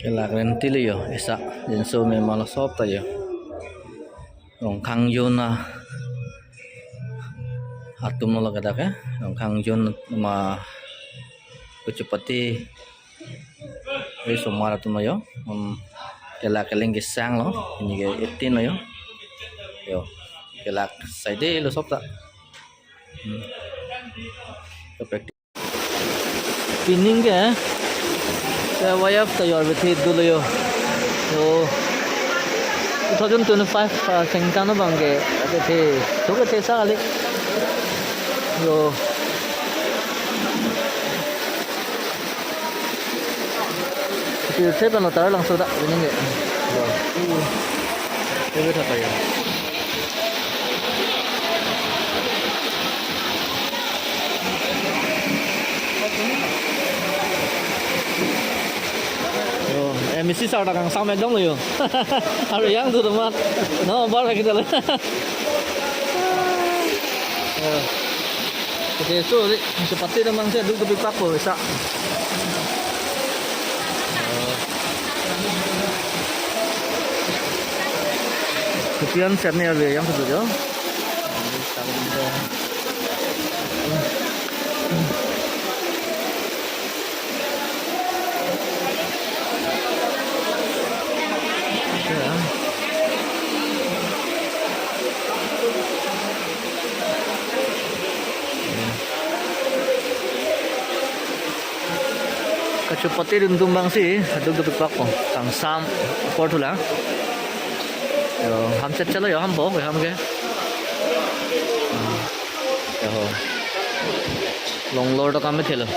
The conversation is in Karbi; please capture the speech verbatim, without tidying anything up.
Kelak renti lo yo, esa jinso mema lo sop ta yo. Rongkhang Zone atum lo lake dak ke, Rongkhang Zone ma Kachupatti, eh, osomar atum lo yo. Hmm, kelak keling kesang lo, pini ke eighteen lo yo. Yo, kelak saide lo sop ta. Hmm. Ke practice. Pining ke, ke Y F ta yo arve the dolo yo. Yo, two thousand twenty-five, ah, sengkan abang ke, kethe, to kethe sa kali. Yo. Kethe pen lo tar langso ta, pining ke. Yo. Kethe ta yo. Yo, M A C sir ta kangsam ekdom lo yo. Aro yang tu teman. No, bar lagi dah. Yo. Oke, so, Kachupatti damnang si aduk dopik pak po, esa. Kopi an set ni arve yang kedua yo. Kachupatti rintum abang si aduk dopik pak po, kangsam apor thu la. Yo, ham set chalo yo, ham po, ham ke. Yo, long lor to kam thelo.